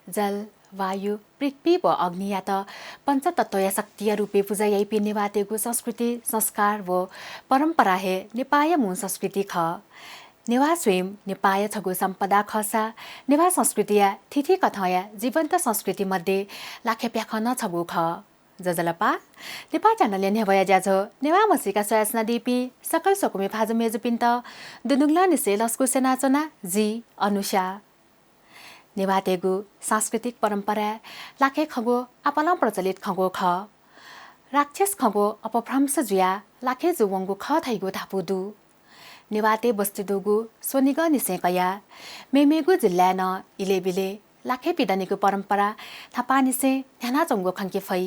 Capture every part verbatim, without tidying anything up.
जल, वायु, पृथ्वी व अग्नियात पञ्चतत्वया शक्तिया रूपय् पुजा याइपिं नेवाःतय्गु संस्कृति, संस्कार व परम्परा हे नेपाःया मू संस्कृति खः। नेवाः स्वयं नेपाःया छगू सम्पदा खःसा नेवाः संस्कृतिया थीथी कथंया जीवन्त संस्कृति मध्ये लाखे प्याखं नं छगू खः। जजलपा, नेपाः च्यानलया न्ह्यब्वया ज्याझ्वः नेवाः म्हसीका स्वयाच्वनादीपिं सकल स्वकुमि भाजु मय्जुपिन्त दुनुगलंनिसें लसकुस यानाच्वना, जि अनुषा। नेवाःतय्गु सांस्कृतिक परम्पराय् लाखे खँग्वः आपालं प्रचलित खँग्वः खः। राक्षस खँग्वः अपभ्रंश जुयाः लाखे जूवंगु खः धइगु धापू दु। नेवाःतय् बस्ती दुगु स्वनिगःनिसें कयाः मेमेगु जिल्लाय् नं इलय् ब्यलय् लाखे पिदनेगु परम्परा न्हापांनिसें न्ह्यानाच्वंगु खंके फइ।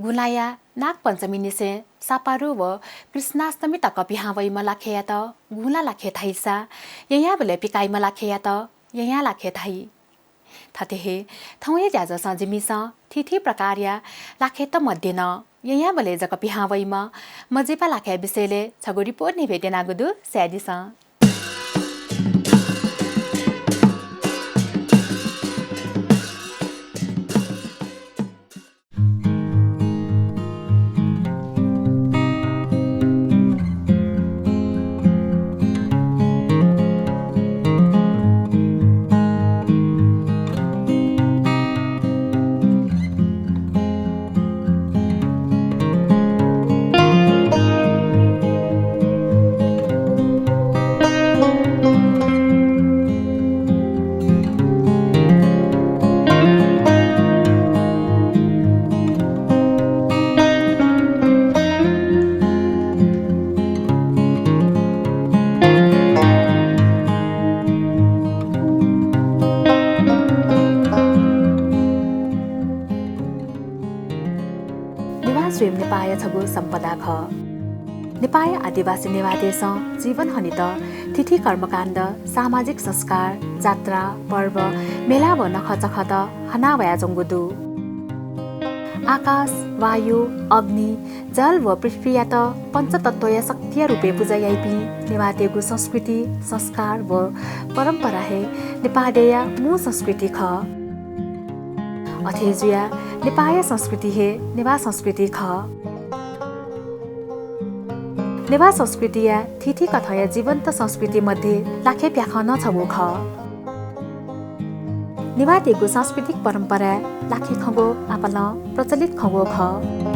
गुंलाया नागपञ्चमीनिसें सापारु व कृष्णाष्टमी तक पिहां वइम्ह लाखेयात गुंला लाखे धाइसा, यँयाःबलय् पिकाइम्ह लाखेयात यँयाः लाखे धाइ। थथे हे थौंया ज्याझ्वलय् जिमिसं थीथी प्रकारया लाखेत मध्ये नं यँयाःबलय् जक पिहां वइम्ह मजिपा लाखेया विषयलय् छगू रिपोर्ट न्ह्यब्वये त्यनागु दु, स्वयादिसँ। नेवाः स्वयं नेपाःया छगू सम्पदा खः। नेपाःया आदिवासी नेवाःतय्सं जीवन हनेत थीथी कर्मकाण्ड, सामाजिक संस्कार, जात्रा, पर्व, मेला व नखःचखःत हनावयाच्वंगु दु। आकाश, वायु, अग्नि, जल व पृथ्वीयात पञ्चतत्वया शक्तिया रूपय् पुजा याइपिं नेवाःतय्गु संस्कृति, संस्कार व परम्परा हे नेपाः देय्या मू संस्कृति खः। अथे जुयाः नेपाःया संस्कृति हे नेवाः संस्कृति खः। नेवाः संस्कृतिया थीथी कथंया जीवन्त संस्कृति मध्ये लाखे प्याखं नं छगू खः। नेवाःतय्गु सांस्कृतिक परम्पराय् लाखे खँग्वः आपालं प्रचलित खँग्वः खः।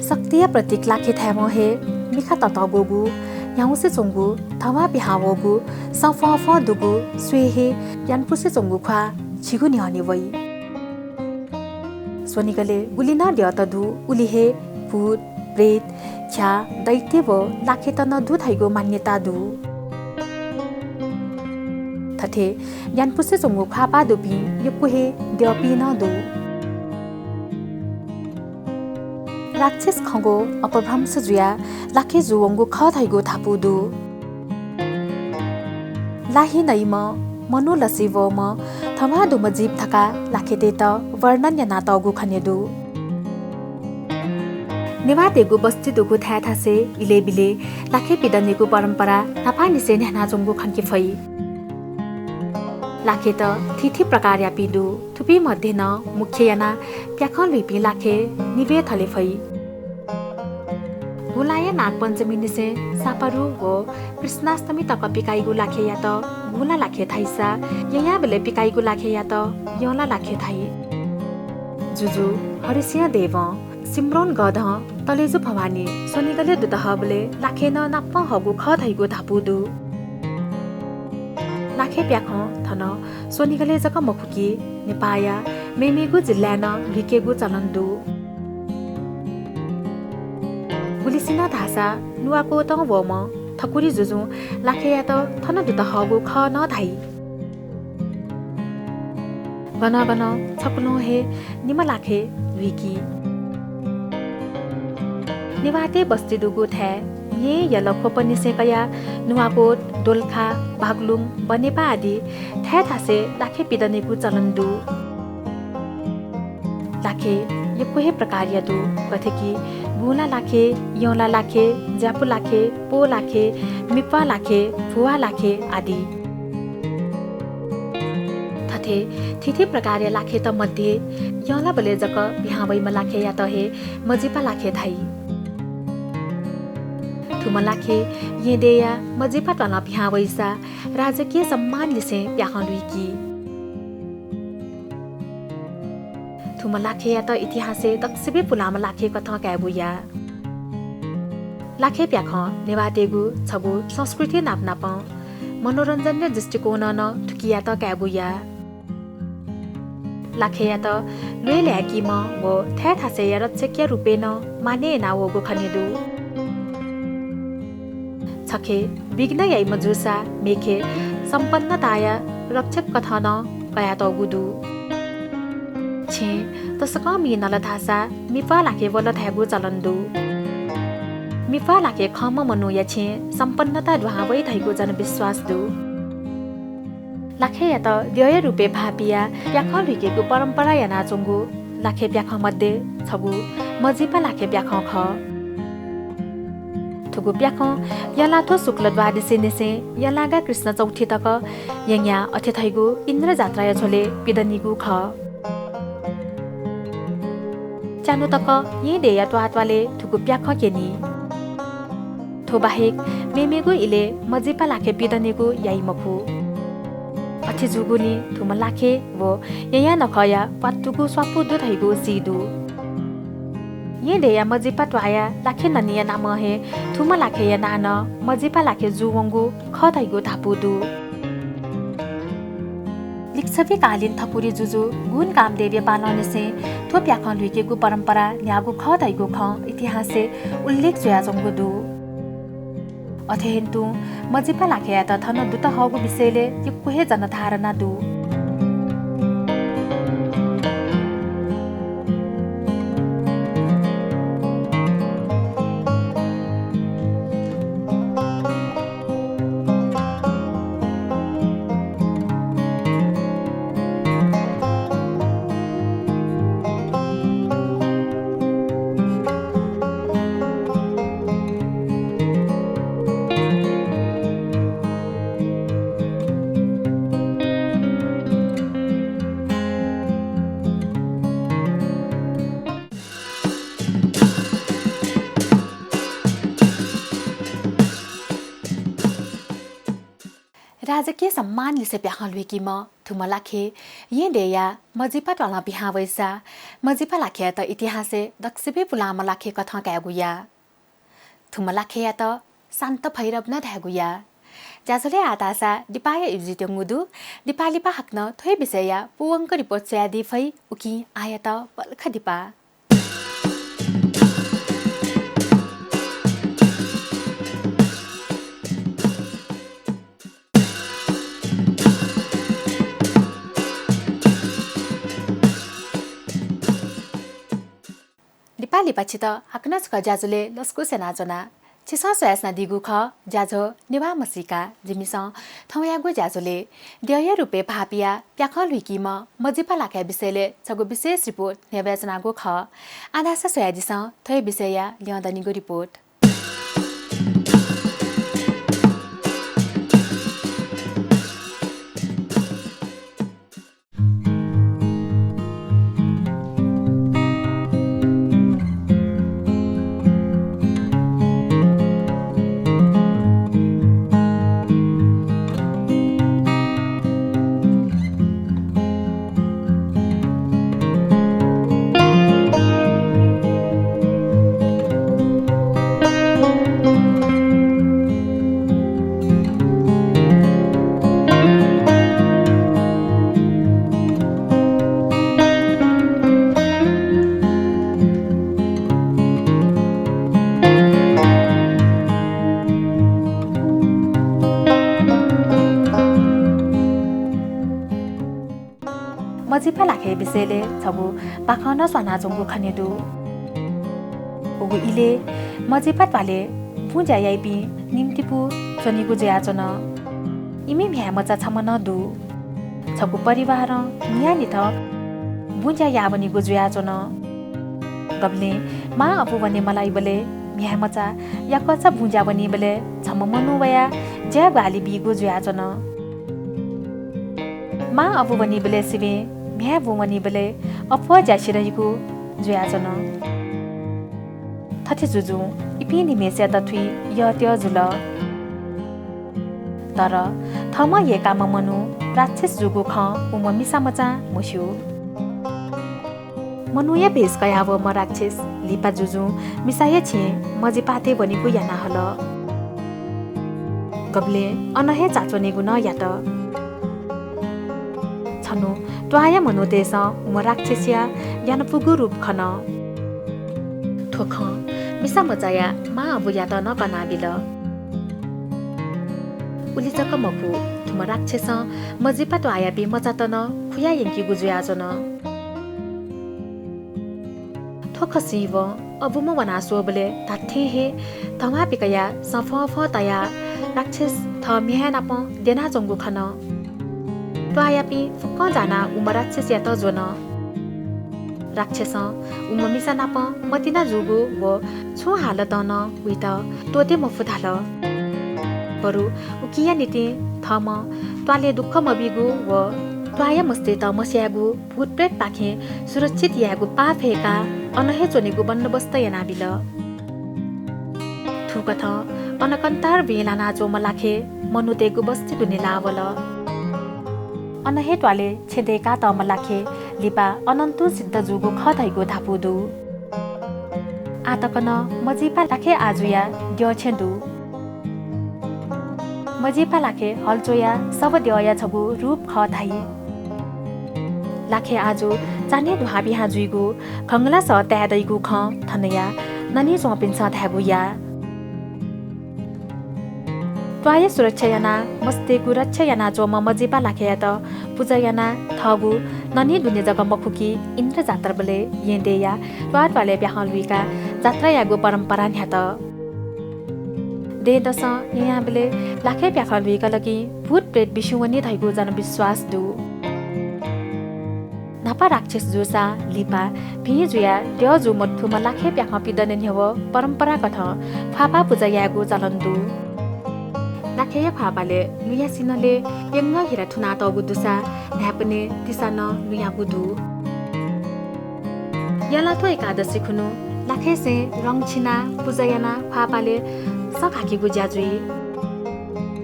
शक्तिया प्रतीक लाखे धायेवं हे मिखा ततःग्वःगु, न्ह्याउँसे च्वंगु, धवां पिहां वःगु, सँ फ्वंफ्वं दुगु, स्वये हे यानपुसे च्वंगु ख्वाः झीगु न्ह्यःने वइ। स्वनिगलय् गुलि नं द्यःत दु, उलि हे भूत, प्रेत, ख्याः, दैत्य व लाखेत नं दु धइगु मान्यता दु। थथे यानपुसे च्वंगु ख्वाःपाः दुपिं यक्व हे द्यःपिं नं दु। राक्षस खँग्वः अपभ्रंश जुयाः लाखे जूवंगु खः धइगु धापू दु। ला हि नइम्ह, मनू लसि वःम्ह, धवां दुम्ह जीव धकाः लाखेतय्त वर्णन यानातःगु खने दु। नेवाःतय्गु बस्ती दुगु थाय् थासय् इलय् बिलय् लाखे पिदनेगु परम्परा न्हापांनिसें न्ह्यानाच्वंगु खंके फइ। लाखेत थीथी प्रकारयापिं दु। थुपिं मध्ये नं मुख्य यानाः प्याखं लुइपिं लाखे निब्वय् थले फइ। गुंलाया नागपञ्चमीनिसें सापारु व कृष्णाष्टमी तक पिकाइगु लाखेयात गुंला लाखे धाइसा, यँयाःबलय् पिकाइगु लाखेयात यँला लाखे धाइ। जुजु हरिसिंह देवं सिम्रौन गधं तलेजु भवानी स्वनिगलय् दुत हःबलय् लाखे नं नापं हःगु खः धइगु धापू दु। लाखे प्याखं थन स्वनिगलय् जक मखु कि नेपाःया मेमेगु जिल्लाय् नं लुइकेगु चलन दु। गुलिसिनं धाःसा नुवाकोटं वःम्ह थकुरी जुजुं लाखेयात थन दुत हःगु खः नं धाइ। गनं गनं छकुलं हे निम्ह लाखे लुइकी। नेवाःतय् बस्ती दुगु थाय् येँ यल ख्वपनिसें कयाः नुवाकोट, दोलखा, बागलुङ, बनेपा आदि थाय् थासय् लाखे पिदनेगु चलन दु। लाखे यक्व हे प्रकारया दु, गथे कि गुंला लाखे, यँला लाखे, ज्यापु लाखे, पो लाखे, मिप्वा लाखे, भुवा लाखे आदि। थथे थीथी प्रकारया लाखेत मध्ये यँलाबलय् जक पिहां वइम्ह लाखेयात हे मजिपा लाखे धाइ। थुम्ह लाखे येँ देय्‌या मजिपा त्वालं पिहां वइसा राजकीय सम्मानलिसें प्याखं लुइकी। थुम्ह लाखेयात इतिहासय् दक्वसिबय् पुलांम्ह लाखे कथं कायेगु याः। लाखे प्याखं नेवाःतय्‌गु छगू संस्कृति नापनापं मनोरञ्जनया दृष्टिकोणं नं थुकियात कायेगु याः। लाखेयात ल्वय् ल्हाय्‌कीम्ह व थाय् थासय्‌या रक्षकया रूपय् नं मानय् यानावःगु खने दु। छखे विघ्न याइम्ह जूसा मेखे सम्पन्नताया रक्षक कथं नं कयातःगु दु। छेँय् तसकं मि नल धाःसा मिप्वा लाखे वल धायेगु चलन दु। मिप्वा लाखे खंम्ह मनूया छेँय् सम्पन्नता दुहां वइ धइगु जनविश्वास दु। लाखेयात द्यःया रूपय् भाःपियाः प्याखं लुइकेगु परम्परा यानाच्वंगु लाखे प्याखं मध्ये छगू मजिपा लाखे प्याखं खः। थुगु प्याखं यँलाथ्व शुक्ल द्वादशीनिसें यँलागा कृष्ण चौथी तक यँयाः अथे धइगु इन्द्र जात्राया झ्वलय् पिदनीगु खः। च्यान्हु तक येँ देय्‌या त्वाःत्वालय् थुगु प्याखं क्यनी। थ्व बाहेक मेमेगु इलय् मजिपा लाखे पिदनेगु याइ मखु। अथे जूगुलिं थुम्ह लाखे व यँयाः नखःया प्वातुगु स्वापू दु धइगु सी दु। येँ देय्‌या मजिपा त्वाःया लाखे ननिया नामं हे थुम्ह लाखेया नां नं मजिपा लाखे जूवंगु खः धइगु धापू दु। लिच्छविकालीन थकुरी जुजु गुण कामदेवया पालंनिसें थ्व प्याखं लुइकेगु परम्परा न्ह्याःगु खः धइगु खँ इतिहासय् उल्लेख जुयाच्वंगु दु। अथे हे तुं मजिपा लाखेयात थन दुत हःगु विषयलय् यक्व हे जनधारणा दु। राजकीय सम्मानलिसे प्याखं ल्हुइकीम्ह थुम्ह लाखे येँ देय्‌या मजिपा त्वालं पिहां वइसा मजिपा लाखेयात इतिहासय् दक्वसिबय् पुलांम्ह लाखे कथं कायेगु याः। थुम्ह लाखेयात शान्त भैरव नं धायेगु याः। ज्याझ्वलय् आः धाःसा दिपाया इबिजित्यंगु दु। दिपा लिपा हाकनं थ्व हे विषयया पूवंक रिपोर्ट स्वयादी फइ। उकिं आःयात पलख दिपा। लिपा लिपा छित हाकनं छकः ज्याझ्वलय् लसकुस यानाच्वना। छिसं स्वयाच्वनादीगु खः ज्याझ्वः नेवाः म्हसीका। जिमिसं थौंयागु ज्याझ्वलय् द्यःया रूपय् भाःपियाः प्याखं ल्हुइकीम्ह मजिपा लाखेया विषयलय् छगू विशेष रिपोर्ट न्ह्यब्वयाच्वनागु खः। आः धाःसा स्वयादिसँ थ्व हे विषयया ल्यं दनिगु रिपोर्ट। मजिपा लाखे विषयले छगू बाखं नं स्वानाच्वंगु खने दु। उगु इले मजिपा त्वाले बुँ ज्या याइपिं निम्तिपु च्वनीगु जुयाच्वन। इमि म्ह्याय् मचा छम्ह नं दु। छगू परिवारं न्हियान्हिथं बुँ ज्या याः वनीगु जुयाच्वन। गबलें मां अबु वने मलाइबलय् म्ह्याय् मचा याकःचा बुँ ज्या वनीबलय् छम्ह मनू वयाः ज्या ग्वाहालि बीगु जुयाच्वन। मां अबु वनीबलय् सिबें म्ह्याय् बुँ वनीबलय् अप्वः ज्या सिधइगु जुयाच्वन। थथे जुजुं इपिं निम्हय्‌सियात थुइ यःत्यः जुल। तर थःम्हं यय्‌काम्ह मनू राक्षस जूगु खँ उम्ह मिसा मचां मस्यू। मनूया भेष कयावःम्ह राक्षस लिपा जुजुं मिसाया छेँय् मजिपातय् वनेगु याना हल। गबलें अन हे चाच्वनेगु नं यात। छन्हु त्वाःया मनूतय्‌सं उम्ह राक्षसया ग्यानापुगु रूप खन। थ्व खँ मिसा मचाया मां अबुयात नं कनाबिल। उलि जक मखु, थुम्ह राक्षसं मजिपा त्वाःयापिं मचात नं खुया यंकीगु जुयाच्वन। थ्व खँ सीवं अबुम्ह वनाः स्वःबलय् धात्थें हे धम्हा पिकयाः सँ फंफं तयाः राक्षस थः म्ह्याय् नाप द्यनाच्वंगु खन। त्वाःयापिं फुक्कं जानाः उम्ह राक्षसयात ज्वन। राक्षसं उम्ह मिसा नाप मतिना जूगु व छुं हालतं नं उइत त्वःते मफु धाल। बरु उकिया निंतिं थःम्हं त्वालय् दुःख मबीगु व त्वाःया मस्तय्‌त मस्यायेगु भूतप्रेतपाखें सुरक्षित यायेगु पाः फय्‌काः अन हे च्वनेगु बन्दोबस्त यानाबिल। थुकथं अन कन्तार बिं लानाच्वंम्ह लाखे मनूतय्‌गु बस्ती दुने लाः वल। अन हे त्वालय् छेँ दय्‌कातःम्ह लाखे लिपा अनन्तुं सिद्ध जूगु खः धइगु धापू दु। आः तक नं मजिपा लाखे आजुया द्यःछेँ दु। मजिपा लाखे हल च्वयाः सव द्यःया छगू रूप खः धाइ। लाखे आजु चान्हय् दुहां पिहां जुइगु, खंगलासः ताये दइगु खँ थनया ननी च्वंपिन्सं धायेगु याः। त्वाःया सुरक्षा यानाः मस्तय्‌गु रक्षा यानाच्वंम्ह मजिपा लाखेयात पुजा यानाः थःगु ननी दुने जक मखु कि इन्द्र जात्राबलय् येँ दय्‌याः त्वाः त्वालय् प्याखं लुइकाः जात्रा यायेगु परम्परा न्ह्यात। दँय्‌दसं येँयाःबलय् लाखे प्याखं लुइकल कि भूतप्रेत बिस्युं वनी धइगु जनविश्वास दु। न्हापा राक्षस जूसां लिपा भिं जुयाः द्यः जू मथूम्ह लाखे प्याखं पिदने न्ह्यः परम्पराकथं ख्वाःपाः पुजा यायेगु चलन दु। लाखेया ख्वाःपालय् लुँया सिन्हलय् यंगः हिरा थुनातःगु दुसा न्हाय्‌पनय् तिसा नं लुँयागु दु। यलाथ्व एकादशी खुन्हु लाखेसं रंग छिनाः पुजा यानाः ख्वाःपालय् सँ खाकीगु ज्या जुइ।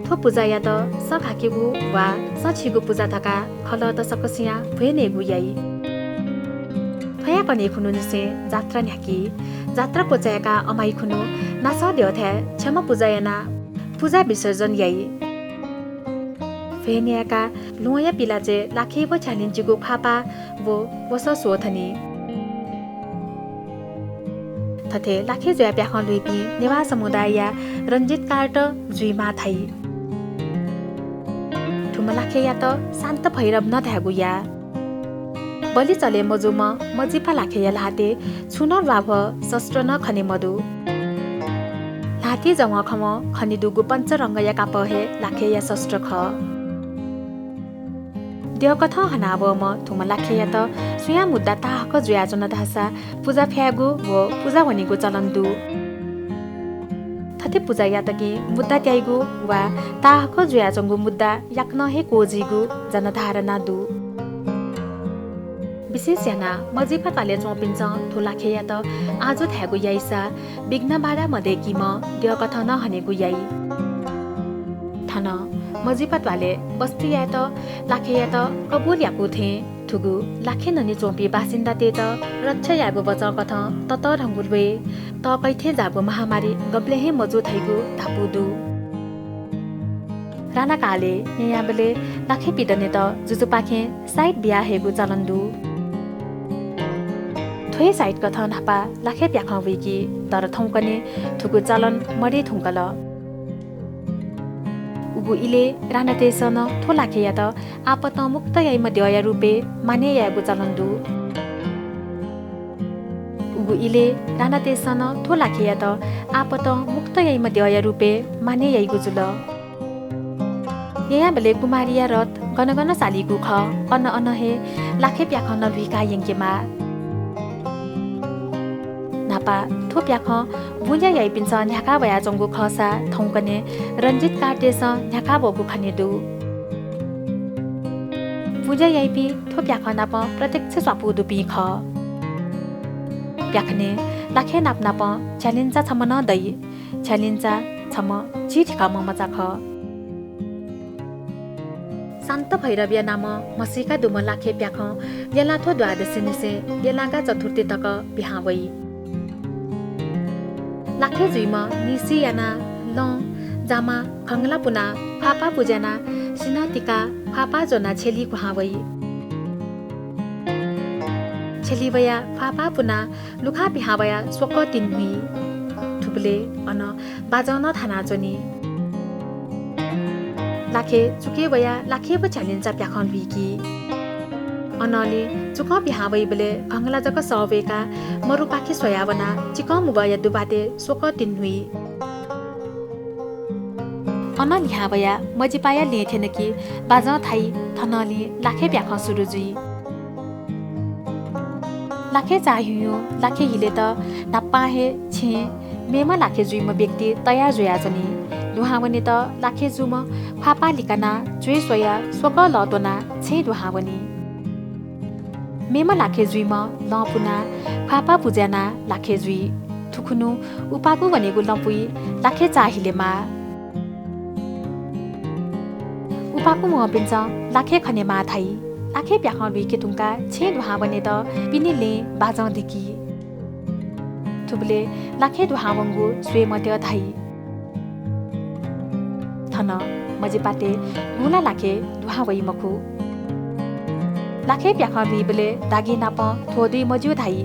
थ्व पुजायात सँ खाकीगु वा सँ छीगु पुजा धकाः खलःत सकसियां भ्वय् नयेगु याइ। थ्वया कन्हय् खुन्हुनिसें जात्रा न्ह्याकी। जात्रा क्वचाय्‌काः अमाइ खुन्हु नासः द्यःथाय् क्षमा पुजा यानाः पुजा विसर्जन याइ। भ्वय् न्यायेकाः ल्वहंया पिलाचय् लाखे व झ्यालिन्चिगु ख्वाःपाः व वसः स्वःथनी। थथे लाखे जुयाः प्याखं लुइपिं नेवाः समुदायया रंजित कार्ट जुइमाः धाइ। थुम्ह लाखेयात शान्त भैरव नं धायेगु याः। बलि चले मजूम्ह मजिपा लाखेया ल्हातय् छुं नं ल्वाभः शस्त्र नं खने मदु। ल्हातिइ जवंखवं खने दुगु पञ्चरंगया कापः हे लाखेया शस्त्र खः। द्यःकथं हनावःम्ह थुम्ह लाखेयात सुयां मुद्दा ताहाकः जुयाच्वन धाःसा पुजा फ्यायेगु व पुजा वनेगु चलन दु। थथे पुजा यात कि मुद्दा त्याइगु वा ताहाकः जुयाच्वंगु मुद्दा याकनं हे क्वःजीगु जनधारणा दु। विशेष यानाः मजिपा त्वालय् च्वंपिन्सं थ्व लाखेयात आजु धायेगु याइसा विघ्न बाधा मदय्‌कीम्ह द्यःकथं नं हनेगु याइ। थन मजिपा त्वालय् बस्तीयात लाखेयात कबुल याकू थें थुगु लाखे ननी च्वंपिं बासिन्दातय्‌त रक्षा यायेगु वचंकथं ततःधंगु ल्वय् तःकइ थें जाःगु महामारी गबलें हे मजू धइगु धापू दु। राणाकालय् येँयाःबलय् लाखे पिदनेत जुजुपाखें साइत बिया हयेगु चलन दु। थ्व हे साइत कथं न्हापा लाखे प्याखं वइकी, तर थौंकन्हय् थुगु चलन मदये धुंकल। उगु इलय् रानातय्‌सं नं थ्व लाखेयात आपतं मुक्त याइम्ह द्यःया रूपय् मानय् यायेगु चलन दु। उगु इलय् रानातय्‌सं नं थ्व लाखेयात आपतं मुक्त याइम्ह द्यःया रूपय् मानय् याइगु जुल। यँयाःबलय् कुमारीया रथ गन गन सालीगु खः, अन अन हे लाखे प्याखं नं लुइका यंकेमाः। न्हापा थ्व प्याखं बुँज्या याइपिन्सं न्ह्याका वयाच्वंगु खःसा थौंकन्हय् रंजित कार्डतय्‌सं न्ह्याका वःगु खने दु। बुँज्या याइपिं थ्व प्याखं नाप प्रत्यक्ष स्वापू दुपिं खः। प्याखनय् लाखे नाप नापं झ्यालिन्चा छम्ह नं दइ। झ्यालिन्चा छम्ह चिधिकःम्ह मचा खः। शान्त भैरवया नामं म्हसीका दुम्ह लाखे प्याखं यलाथ्व द्वादशीनिसें यलागा चतुर्थी तक पिहां वइ। लाखे जुइम्ह निसि यानाः लं, जामा, खंगला पुनाः ख्वाःपाः पुज्यानाः सिन्हः तिकाः ख्वाःपाः ज्वनाः छ्यली क्वहां वइ। छ्यली वयाः ख्वाःपाः पुनाः लुखाः पिहां वयाः स्वकः तिन्हुइ। थुबलय् अन बाजं नं थानाच्वनी। लाखे चुकय् वयाः लाखे व झ्यालिन्चा प्याखं लुइकी। अनंलि चुकं पिहां वइबलय् खंगला जक सः वय्काः मरुपाखे स्वयाः वनाः चिकंमुगःया दुबातय् स्वकः तिन्हुइ। अनं लिहां वयाः मजिपाया लँय् थ्यन कि बाजं थाइ थनंलि लाखे प्याखं सुरु जुइ। लाखे चाःहिउँ लाखे हिलेत न्हापां हे छेँय् मेम्ह लाखे जुइम्ह व्यक्ति तयार जुयाच्वनी। दुहां वनेत लाखे जूम्ह ख्वाःपाः लिकानाः च्वय् स्वयाः स्वकः लः त्वनाः छेँय् दुहां वनी। मेम्ह लाखे जुइम्ह लं पुनाः ख्वाःपाः पुज्यानाः लाखे जुइ। थुखुन्हु उपाकु वनेगु लँपुइ लाखे चाःहिलेमाः। उपाकु वंपिन्सं लाखे खनेमाः धाइ। लाखे प्याखं लुइके धुंकाः छेँय् दुहां वनेत पिने लँय् बाजं दिकी। थुबलय् लाखे दुहां वंगु स्वये मते धाइ। थन मजिपातय् गुंला लाखे दुहां वइ मखु। लाखे प्याखं लुइबलय् दागिं नाप थ्वदुइ मज्यू धाइ।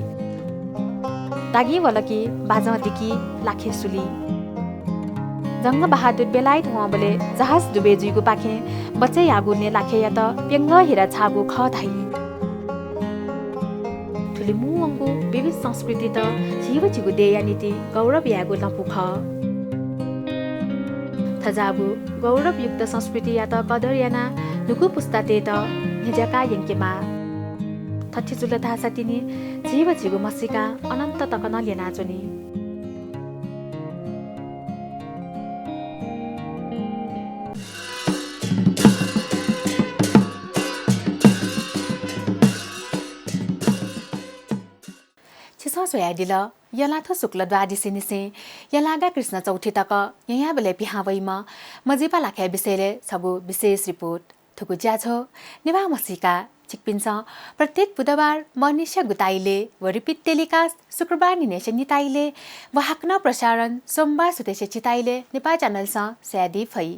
दागिं वल कि बाजं दिकी लाखे सुली। जंग बहादुर बेलायत वंबलय् जहाज डुबय् जुइगुपाखें बचय् याःगुलिं लाखेयात प्यंगः हिरा छाःगु खः धाइ। थुलि मू वंगु विविध संस्कृतित झी व झीगु देय्‌या निंतिं गौरव यायेगु लँपु खः। थज्याःगु गौरवयुक्त संस्कृतियात कदर यानाः न्हूगु पुस्तातय्‌त न्ह्यज्याका यंकेमाः। थथे जुल धाःसा तिनि झी व झीगु म्हसीका अनन्त तक नं ल्यनाच्वनी। छिसं स्वयादिल, यलाथ्व शुक्ल द्वादशीनिसें यलागा कृष्ण चौथी तक यँयाःबलय् पिहां वइम्ह मजिपा लाखेया विषयलय् छगू विशेष रिपोर्ट। थुगु ज्याझ्वः नेवाः म्हसीका छिकपिन्सं प्रत्येक बुधबार मनिस्या गुताइलय् व repeat telecast शुक्रबार निनेस्या निताइलय् व हाकनं प्रसारण सोमबार सुथय्‌स्या चिताइलय् नेपाः च्यानलसं स्वयादी फइ।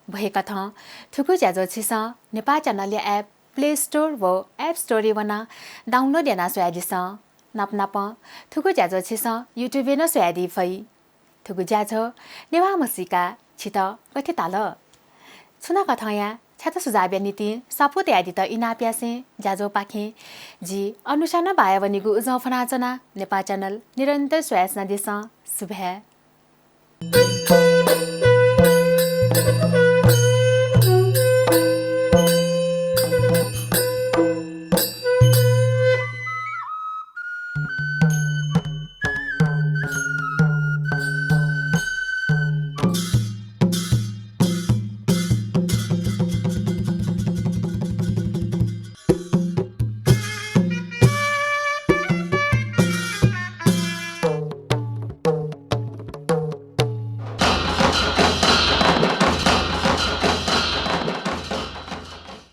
व हे कथं थुगु ज्याझ्वः छिसं नेपाः च्यानलया app Play Store व App Store-य् वनाः download यानाः स्वयादिसँ। नापनापं थुगु ज्याझ्वः छिसं YouTube-य् नं स्वयादी फइ। थुगु ज्याझ्वः नेवाः म्हसीका छित गथे ताल? छुं नं कथंया छ्यात सुझावया निंतिं स्वापू तयादीत इनाप यासें ज्याझ्वःपाखें जि अनुषा नं बाया वनेगु उजं फ्वनाच्वना। नेपाः च्यानल निरन्तर स्वयाच्वनादिसँ। सुभाय्।